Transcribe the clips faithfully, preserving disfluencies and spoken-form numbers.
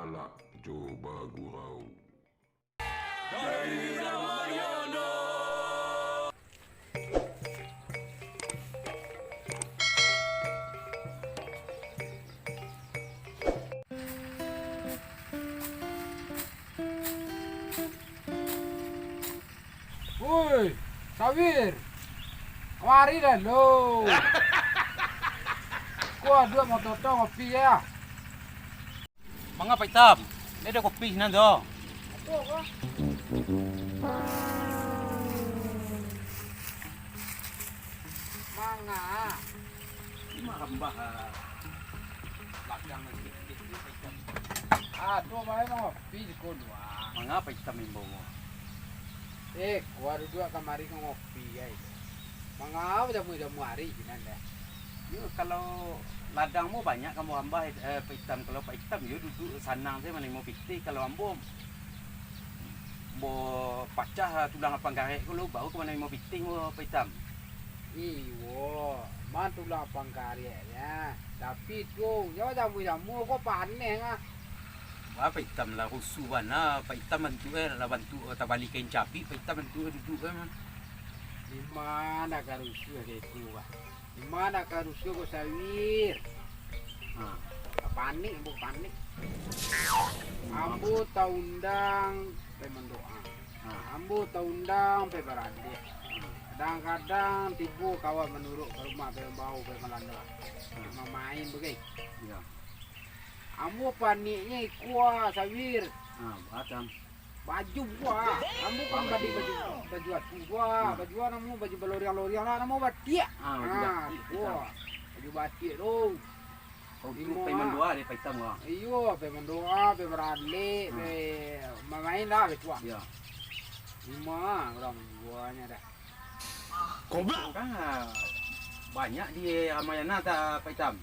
galak jo bagurau. Woi, Sawir. Kamari dah lo. Ko aduak mau totong kopi ya. Manga Pak Itam, ni ado kopi sinan tu. Apo ko? Manga. Marambah, ah, ladang nan kecik-kecik tu, Pak Itam. Ah, tu bae mah kopi di ko dua. Manga Pak Itam imbau mo? Eh, kuwa duduak kamari ka ngopi ai. Manga jamu-jamu ari sinan deh. Yo, kalau ladang mo banyak ka marambah, eh, Pak Itam. Kalau Pak Itam yo duduak sanang sajo manarimo pitih. Kalau ambo, ambo pacah tulang lapang karek ko lo, baru ka manarimo pitih mo, Pak Itam. Iyo, man tulang lapang karek nyo. Tapi tu, nyo jamu-jamu ko paneh ah. Wah, Pak Itam lah rusuah bana, Pak Itam bantuak e lah bantuak tabali kain capik, Pak Itam bantuak e duduak e mah. Di ma ka rusuah kecek itu, bah? Di ma ka rusuah ko Sawir? Ha. Panik, ambo panik. Ambo taundang pai mandoa. Ha. Ambo taundang pai baradiak. Kadang-kadang tibo kawan manuruik ka rumah pai mambao pai malando. Ha. Mamain bagai. Iyo. Ambo paniknyo iko ah, Sawir. Ha, baa tu? Baju ko ah. Ambo kan bali baju, baju atu ko ah. Ha. Baju ah namo, baju baloriang-loriang lah, namo batiak. Ha, baju batiak, ko ah. Baju batiak tu. Untuak pai mandoa dek Pak Itam ko ah. Iyo, pai mandoa, pai baradiak, pai mamain lah gitu ah. Iyo. Di ma urang manjualnyo dah. Goblok. Kan, ah, banyak di Ramayana tu, Pak Itam.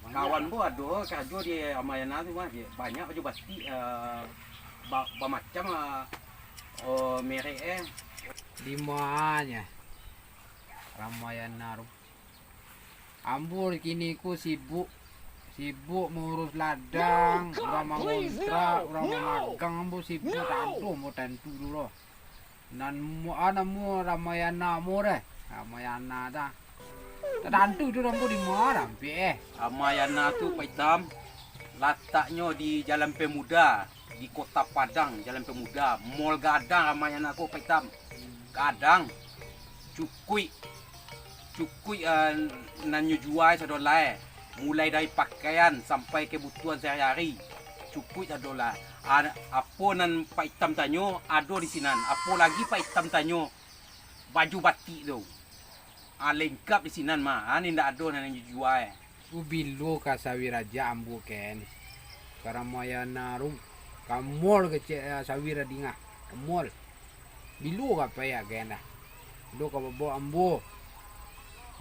Banyak. Kawan ambo ado karajo di Ramayana tu mah, banyak baju batik, eh, ba-, bamacam, eh, oh, merek, eh. Di ma nyo Ramayana tu? Ambo kini ko sibuk, sibuk maurus ladang, urang mangontrak, urang mamagang, ambo sibuk, tak ado ambo tantu tu doh. Nan mo-, ah, namo Ramayana mo deh. Ramayana dah. Tatantu tu rambu di ma rampik eh. Ramayana tu, Pak Itam, lataknyo di Jalan Pemuda, di Kota Padang, Jalan Pemuda. Mall gadang Ramayana ko, Pak Itam. Gadang. Cukuik. Cukuik, ah, nan nyo jual sado lai. Mulai dari pakaian sampai kebutuhan sehari-hari, cukuik sado lah. A-, apo nan Pak Itam tanyo, ado di sinan. Apo lagi Pak Itam tanyo, baju batik tu. Ah, lengkap di sinan mah. Ah, ni ndak ado nan jua, eh. Bilo ka Sawir ajak ambo ken ka Ramayana tu. Ka mall kecek, eh, Sawir dingah. Ka mall. Bilo ka pai agen dah. Ado ka babao ambo.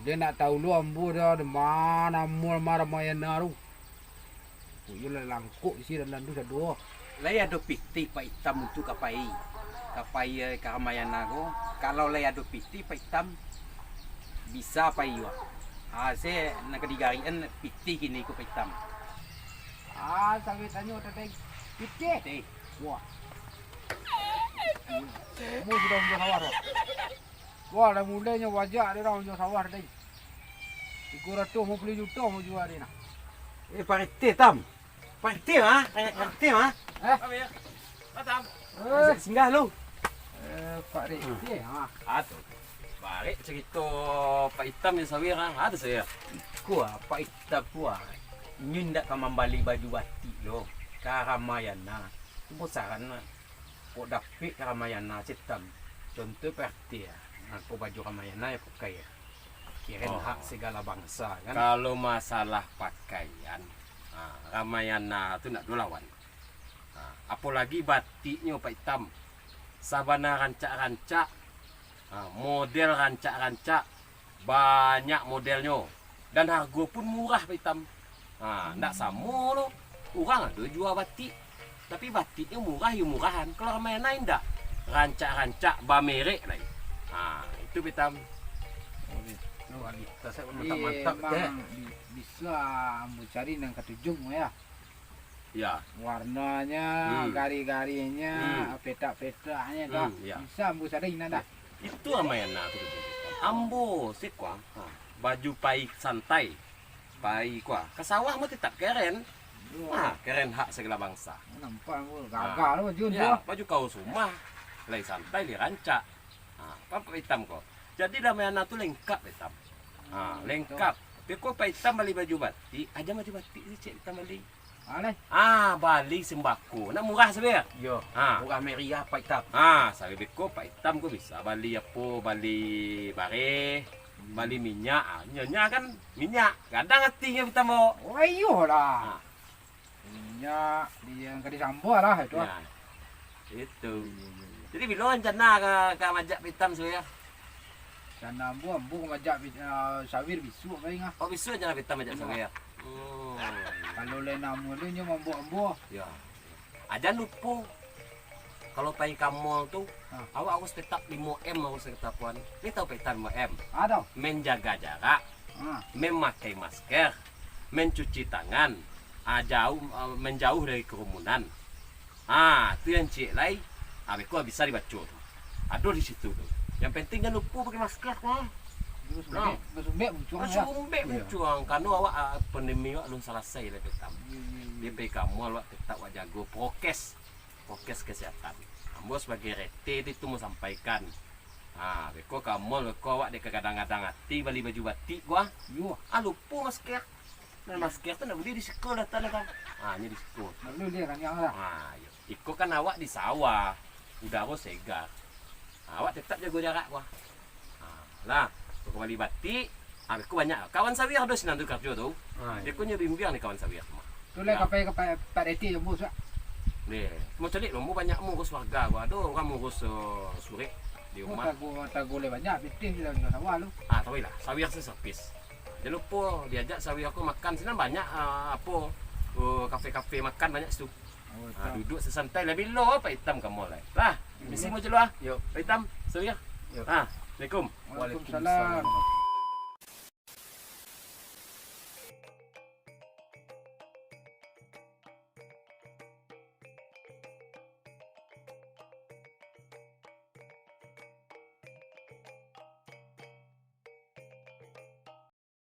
Dek ndak tau lo ambo dah, di ma mall Ramayana tu. Kok iyo lah langkok isi dalam tu sado. Lai ado pitih Pak Itam untuak ka pai. Ka pai, eh, ka Ramayana ko. Kalau lai ado pitih Pak Itam, bisa pai juo. Ah, se nak ka digarikan pitih kini ko Pak Itam. Ah, sampai tanyo tadi. Pitih. Pitih. Wah. Mu sudah unjuak sawah tu. Wah, lah mulainyo bajak dek urang unjuak sawah tadi. Tigo ratuih limo puluah juta mu jua dek nah. Eh, Pak Rete, Tam. Pak Rete, ha? Pak Rete, ha? Eh? Tam, ya? Ah, Tam. Eh. Singgah lu. Eh, Pak Rete, ha? Ah, tu. Barek cerita Pak Itam yang Sawir, ha? Ada saya. Ku, ah, Pak Itam ku, ah. Nyo ndak ka mambali baju batik lo. Ka Ramayana. Tu bosaran lah. Kok dapek ka Ramayana, Tam. Contoh Pak Rete, ah. Nah, ko baju Ramayana ya pakai, ya. Kiren hak segala bangsa, kan? Kalau masalah pakaian, ah, Ramayana tu ndak ado lawan. Ah, apolagi batiknyo, Pak Itam. Sabana rancak-rancak, ah, model rancak-rancak, banyak modelnyo. Dan hargo pun murah, Pak Itam. Ha, ndak samo lo. Urang ado jua batik. Tapi batiknyo murah yo murahan. Kalau Ramayana indak. Rancak-rancak, bamerek lai. Ha, itu, Pak Itam. Oh, itu kualitas, eh, mantap-mantap, eh. Memang bi-, bisa ambo cari nan katuju, ya. Ya. Warnanya, hmm, gari-garinya, hmm, petak-petaknya, hmm, dah. Ya. Bisa ambo sadai nan dah. Itu amai anak tu. Ambo siko, ha, baju pai santai. Pai ko, ka sawah mah tetap keren. Yo. Ha, keren hak segala bangsa. Nampak ambo gagah tu baju tu. Ya, baju kaus rumah. Lai santai, lai rancak. Ha, apo Pak Itam ko. Jadi lah amai anak tu lengkap Pak Itam. Ha, hmm, lengkap. Tapi ko Pak Itam bali baju batik, aja baju batik se ciek Itam bali. Alai. Ah, bali sembako. Nak murah sabe? Yo. Ah. Murah meriah Pak Itam. Ah, sabe beko Pak Itam ko bisa bali apo, bali bareh, hmm, bali minyak. Ah, nyo, nyo kan minyak. Gadang atinyo Pak Itam, Bo. Oh, iyolah. Ah. Minyak, dia yang ka disambah lah itu. Ya. Itu. Iyo, iyo, iyo. Jadi, bilo rencana ka, ka majak Pak Itam sabe? Rencana ambo, ambo ka majak Pi-, ah, Sawir bisuak paling ah. Oh, bisuak rencana Pak Itam majak, iyo, Sawir? Hmm. Kalau lai namo tu, nyo mambao ambo. Ya. Ah, jan lupo. Kalau pai ka mall tu, ha, awak harus tetap limo M harus katapuan. Ni tahu Pak Itam limo M? Ado. Menjaga jarak, ha, memakai masker, mencuci tangan, ah, jauh, ah, menjauh dari kerumunan. Ah, tu yang ciek lai. Ah, beko bisa dibaco tu. Ado di situ tu. Yang penting jan lupo pakai masker ko. Basumbek, nah, basumbek muncuang, ya? Basumbek, iyo, muncuang. Karano awak, ah, pandemi awak alun salasai lai Pak Itam. Iyo, iyo, iyo. Dia pai ka mall awak tetap awak jago prokes. Prokes kesehatan. Ambo sabagai R T tu, tu mau sampaikan. Ha, beko ka mall, beko awak dek ka gadang-gadang ati bali baju batik ko ah. Iyo. Ah, lupo masker. Nah, masker tu ndak buliah di siko lah, tan, kan. Ha, nyo di siko. Ndak buliah di ranjang lah. Ha, iyo. Iko kan awak di sawah, udaro segar. Ha, awak tetap jago jarak ko ah. Ha, lah, beko bali batik, ha, beko banyak. Kawan Sawir ado sinan tu karajo tu. Ha, iyo. Beko nyo bimbiang ni kawan Sawir tu mah. Tu lai, nah, ka pai, ka pai, Pak R T jo bos, Pak. Deh, mau caliak lo, mau banyak murus warga ko. Ado urang murus, eh, surek di rumah. Tago, tago lai banyak, pitih di dalam sawah tu. Ah, tahu lah, Sawir se servis. Jan lupo diajak Sawir ko makan, sinan banyak, ah, apo, eh, kafe-kafe makan banyak situ. Oh, ah, tam. Duduk se santai lah, bilo Pak Itam ka mall lai. Lah, misi mau calo ah. Yo. Pak Itam, Sawir. Yo. Ah, assalamualaikum. Waalaikumsalam.